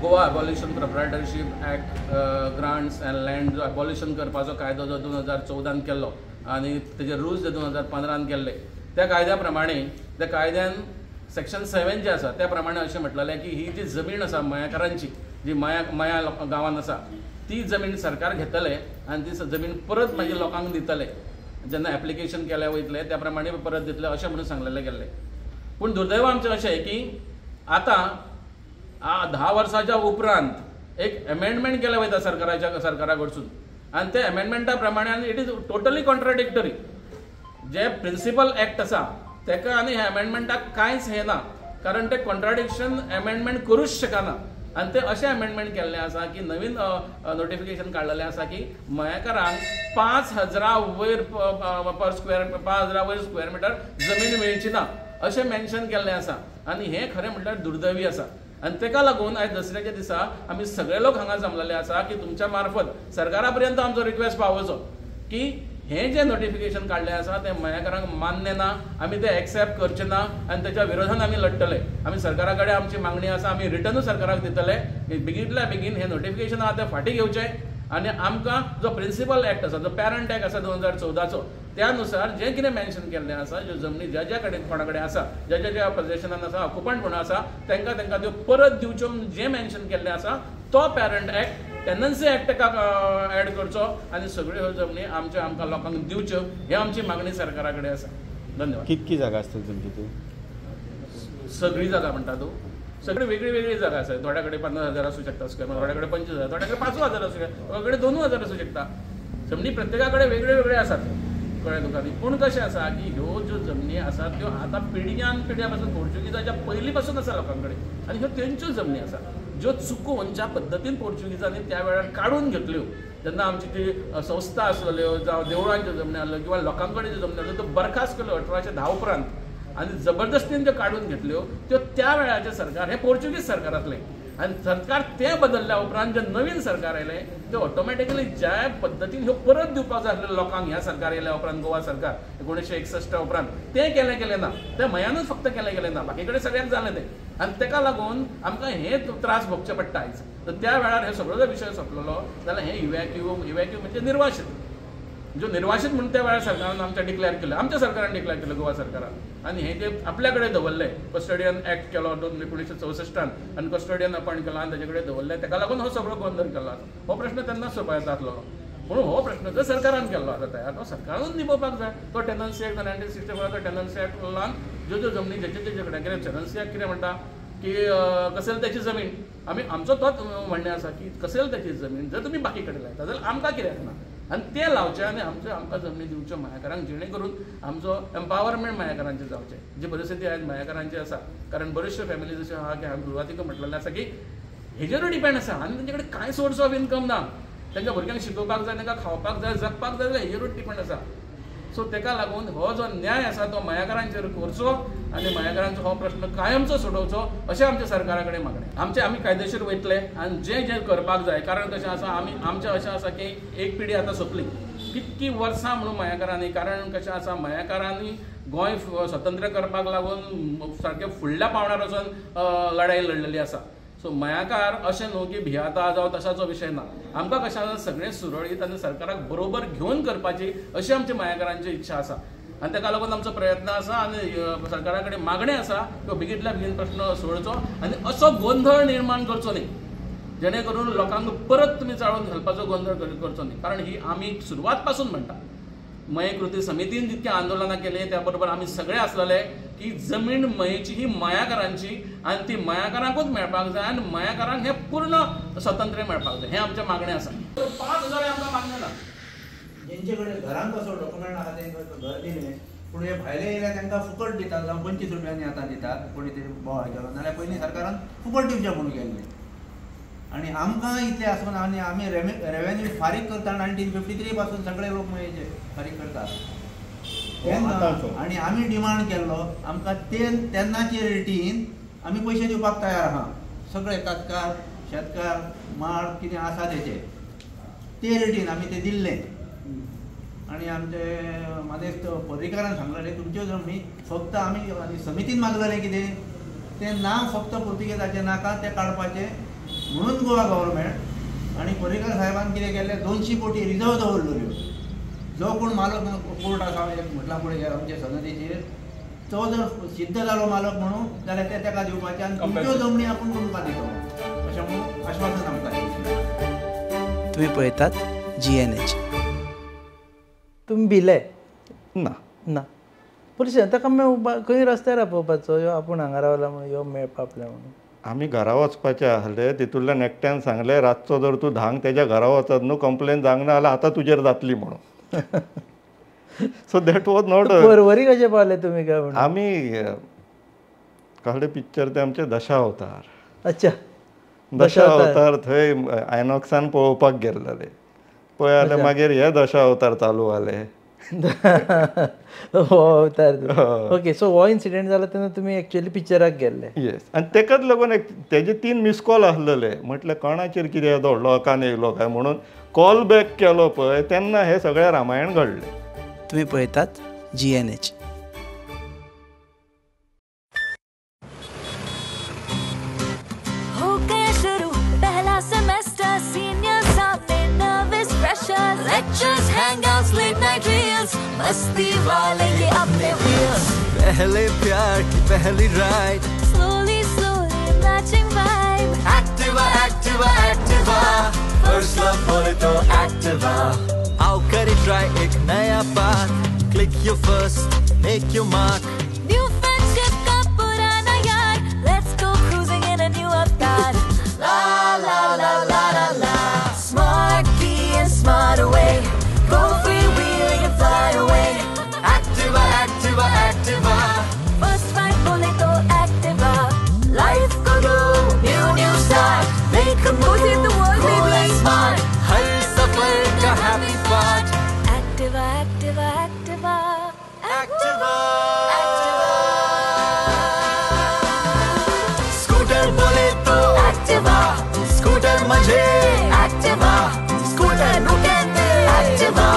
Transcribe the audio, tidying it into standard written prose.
Goa abolition proprietorship act grants and land जो abolition करपाचो कायदो जो 2014 केल्लो आनी तेजे रुल्स जे 2015 केल्ले त्या कायद्या प्रमाणे त्या कायद्यान सेक्शन 7 जे आसा त्या प्रमाणे अशें म्हटलेलें की ही जी जमीन आसा मयाकारांची जी मया मया गांवांत आसा ती जमीन सरकार घेतले आनी ती जमीन परत मागीर लोकांक दितले जेन्ना एप्लिकेशन केलें वयतलें त्या प्रमाणे परत दितले अशें म्हणून सांगलेलें गेल्लें. पूण दुर्दैव आमचें अशें की आतां 10 वर्साच्या उपरांत एक एमेंडमेंट केलें वयता सरकाराच्या सरकारा कडसून आनी ते एमेंडमेंटा प्रमाणे it is totally contradictory. J principal act आसा तेका आनी ह्या एमेंडमेंटाक कांयच हें ना, कारण ते कॉन्ट्राडिक्शन एमेंडमेंट करूच शकना. आनी ते अशें एमेंडमेंट केल्लें आसा की नवीन नोटिफिकेशन काडलेलें आसा की मयेकारांक 5,000 वयर पर स्क्वेअर 5,000 वयर स्क्वेअर मिटर जमीन मेळची ना अशें मेन्शन केल्लें आसा. आनी हें खरें म्हणल्यार दुर्दैवी आसा. आनी तेका लागून आयज दसऱ्याच्या दिसा आमी सगळे लोक हांगा जमलेले आसा की तुमच्या मार्फत सरकारा पर्यंत आमचो रिक्वेस्ट पावोवचो की हें जें नोटिफिकेशन काडलें आसा तें मयेकारांक मान्य ना, आमी तें एक्सेप्ट करचे ना आनी तेच्या विरोधान आमी लडटले. आमी सरकारा कडेन आमची मागणी आसा, आमी रिटर्नूय सरकाराक दितले बेगींतल्या बेगीन हें नोटिफिकेशन आहा तें फाटीं घेवचें आनी आमकां जो प्रिंसिपल एक्ट आसा, जो पॅरंट एक्ट आसा 2014चो त्या नुसार जें कितें मेन्शन केल्लें आसा, ज्यो जमनी ज्या ज्या कडेन कोणा कडेन आसा, ज्या ज्या ज्या पोजेशनान आसा, ऑक्युपंट म्हणून आसा, तांकां तांकां त्यो परत दिवच्यो जें मेन्शन केल्लें आसा तो पॅरंट एक्ट टेनन्सी एक्ट ताका एड करचो आनी सगळ्यो ह्यो जमनी आमच्यो आमकां लोकांक दिवच्यो ही आमची मागणी सरकारा कडेन आसा. धन्यवाद. कितकी जागा आसतली तुमची ती? सगळी जागा म्हणटा तूं? सगळी वेगळी वेगळी जागा आसा. थोड्या कडेन 50,000 आसूं शकता स्क्वेअर, थोड्या कडेन 25,000, थोड्या कडेन 5,000 आसूं शकता, थोड्या कडेन 2,000 आसूं शकता. जमनी प्रत्येका कडेन वेगळ्यो वेगळ्यो आसात, कळ्ळें तुका न्ही? पूण कशें आसा की ह्यो ज्यो जमनी आसात त्यो आतां पिळग्यान पिळग्या पासून पोर्चुगीजाच्या पयलीं पासून आसा लोकां कडेन आनी ह्यो तेंच्यो जमनी आसा ज्यो चुकोवन ज्या पद्दतीन पोर्चुगीजांनी त्या वेळार काडून घेतल्यो जेन्ना आमची ती संस्था आसलेल्यो जावं देवळांच्यो जमनी आसल्यो किंवा लोकां कडेन ज्यो जमनी आसल्यो त्यो बरखास्त केल्यो 1810 उपरांत आनी जबरदस्तीन ज्यो काडून घेतल्यो त्यो त्या वेळाचें सरकार हें पोर्चुगीज सरकार आसलें आनी सरकार तें बदलल्या उपरांत जें नवीन सरकार आयलें तें ऑटोमॅटिकली ज्या पद्दतीन ह्यो परत दिवपाक जाय आसल्यो लोकांक ह्या सरकार आयल्या उपरांत गोवा सरकार 1961 उपरांत तें केलें गेलें ना, तें मयानूच फक्त केलें गेलें ना, बाकी कडेन सगळ्यांक जालें तें. आनी तेका लागून आमकां हे त्रास भोगचे पडटा आयज. तर त्या वेळार हे सगळो जर विशय सोंपलेलो जाल्यार हें इव्हॅक्यू इव्हॅक्यू म्हणजे निर्वाशीत, जो निर्वाशीत म्हणून त्या वेळार सरकारान आमच्या डिक्लेअर केलें, आमच्या सरकारान डिक्लेअर केलें गोवा सरकारान आनी हें जे आपल्या कडेन दवरलें कस्टडियन एक्ट केलो 1964 आनी कस्टडियन अपॉयंट केलो आनी ताजे कडेन दवरलें, तेका लागून हो सगळो गोंदळ केल्लो आसा. हो प्रश्न तेन्नाच सोंपायता आसलो, पूण हो प्रश्न जर सरकारान केल्लो आसा तयार तो सरकारानूच निभोवपाक जाय. तो टेनन्सी एक्ट 1964 टेनन्सी एक्ट लावन ज्यो ज्यो जमनी जेचे तेजे कडेन कितें टेनन्सी एक्ट कितें म्हणटा की कसेल त्याची जमीन, आमी आमचो तोच म्हणणें आसा की कसेल त्याची जमीन जर तुमी बाकी कडेन लायता जाल्यार आमकां कित्याक ना, आनी तें लावचें आनी आमच्यो आमकां जमनी दिवच्यो मयेकारांक, जेणे करून आमचो एम्पावरमेंट मयेकारांचें जावचें. जी परिस्थिती आयज मयेकारांची आसा, कारण बऱ्योचश्यो फॅमिलीज अश्यो आहा की हांवें सुरवातीक म्हटलेलें आसा की हेजेरूय डिपेंड आसा आनी तेंचे कडेन कांय सोर्स ऑफ इनकम ना, तेंच्या भुरग्यांक शिकोवपाक जाय, तांकां खावपाक जाय, जगपाक जाय जाल्यार हेजेरूच डिपेंड आसा. सो तेका लागून हो जो न्याय आसा तो मयेकारांचेर करचो आनी मयेकारांचो हो प्रश्न कायमचो सोडोवचो अशें आमच्या सरकारा कडेन मागणें. आमचे आमी कायदेशीर वयतले आनी जें जें करपाक जाय, कारण कशें आसा आमी आमचें अशें आसा की एक पिढी आतां सोंपली, कितकी वर्सां म्हणून मयेकारांनी, कारण कशें आसा मयेकारांनी गोंय स्वतंत्र करपाक लागून सारकें फुडल्या पावंड्यार वचून लढाई लढलेली आसा. सो मयेकार अशें न्हू की भियाता जावं तशाचो विशय ना, आमकां कशें आसा सगळें सुरळीत आनी सरकाराक बरोबर घेवन करपाची अशी आमची मयेकारांची इच्छा आसा आनी ताका लागून आमचो प्रयत्न आसा आनी सरकारा कडेन मागणें आसा की बेगींतल्या बेगीन प्रश्न सोडचो आनी असो गोंदळ निर्माण करचो न्ही जेणे करून लोकांक परत तुमी चाळून घालपाचो गोंदळ करचो न्ही. कारण ही आमी सुरवात पासून म्हणटा, मये कृती समितीन जितके आंदोलनां केली त्या बरोबर आमी सगळे आसलेले की जमीन मयेची ही मयाकारांची आनी ती मयाकारांकूच मेळपाक जाय आनी मयाकारांक हें पूर्ण स्वातंत्र्य मेळपाक जाय, हें आमचें मागणें आसा. 5,000 आमकां मागणें ना. जेंचे कडेन घरांक असो डॉक्युमेंट आहा तेंकां घर दिलें, पूण हे भायले येयल्यार तांकां फुकट दितात, जावं 25 रुपयांनी आतां दितात, कोणी तरी बोवाळ केलो नाल्यार पयलीं सरकारान फुकट दिवचें म्हणून केल्लें. आनी आमकां इतलें आसून आनी आमी रेवेन्यू फारीक करता 1953 पासून सगळे लोक मयेचे फारीक करतात तेन्ना, आनी आमी डिमांड केल्लो आमकां ते तेन्नाचे रेटीन आमी पयशे दिवपाक तयार आहा, सगळे कातकार शेतकार माड कितें आसा तेचे ते रेटीन आमी ते दिल्ले. आनी आमचे मानेस्त पर्रीकारान सांगलेलें तुमच्यो जमनी फक्त आमी आनी समितीन मागलेलें कितें तें नांव फक्त पुर्तुगेजाचें नाका तें काडपाचें म्हणून गोवा गव्हर्मेंट आनी पर्रीकर साहेबान कितें केल्लें 200 कोटी रिजर्व दवरलेल्यो. जो कोण मालक कोर्ट आसा म्हटलां पळय आमच्या सनदीचेर तो जर सिद्ध जालो मालक म्हणून जाल्यार ते ताका दिवपाचे आनी तुमच्यो जमनी आपूण तुमकां दितलो अशें म्हणून आश्वासन आमकां दिलें. तुमी पळयतात GNH. तुमी भिले ना? ना. पुलिसान ताका खंय रस्त्यार आपोवपाचो, यो आपूण हांगा रावला म्हणून यो मेळपा आपल्या म्हणून. आमी घरा वचपाचे आहले, तितूंतल्यान एकट्यान सांगलें रातचो जर तूं धांक तेज्या घरा वचत न्हू कंप्लेन जावंक ना जाल्यार आतां तुजेर जातली म्हणून. So that was not. Porvorim कशें पावले तुमी काय म्हणून? आमी कसलें पिक्चर तें आमचें दशावतार. अच्छा, दशावतार थंय आयनॉक्सान पळोवपाक गेल्ले पळय जाल्यार मागीर हे दशावतार चालू जाले. हो अवतार. ओके, सो हो इन्सिडेंट जाला तेन्ना तुमी एक्चुअली पिक्चराक गेल्ले. येस, आनी तेकाच लागून एक तेजे 3 मिस कॉल आसलेले. म्हटलें कोणाचेर कितें येदो व्हडलो अकान येयलो काय म्हणून कॉल बॅक केलो पळय तेन्ना हें सगळें रामायण घडलें. तुमी पळयतात GNH. हो गया शुरू पहला semester, senior सामने nervous pressure, lectures, hangouts, late night reels, मस्ती वाले ये अपने व्हील्स. पहले प्यार की पहली ride, slowly slowly matching vibe. Activa Activa Activa, first love बोले तो एक्टिवा. आओ करे ट्राई एक नया path, click your first, make your mark. New friendship का पुराना यार, let's go cruising in a new avatar. La la la la la la, smart key and smart away, go free wheeling and fly away. Activa Activa Activa, first ride बोले तो Activa. Life को दो new new start, make a move, the world cool and smart. हर सफर का happy part. Activa Activa Activa Activa scooter बोले तो Activa, scooter मजे एक्टिवा, स्कूटर रुके एक्टिवा.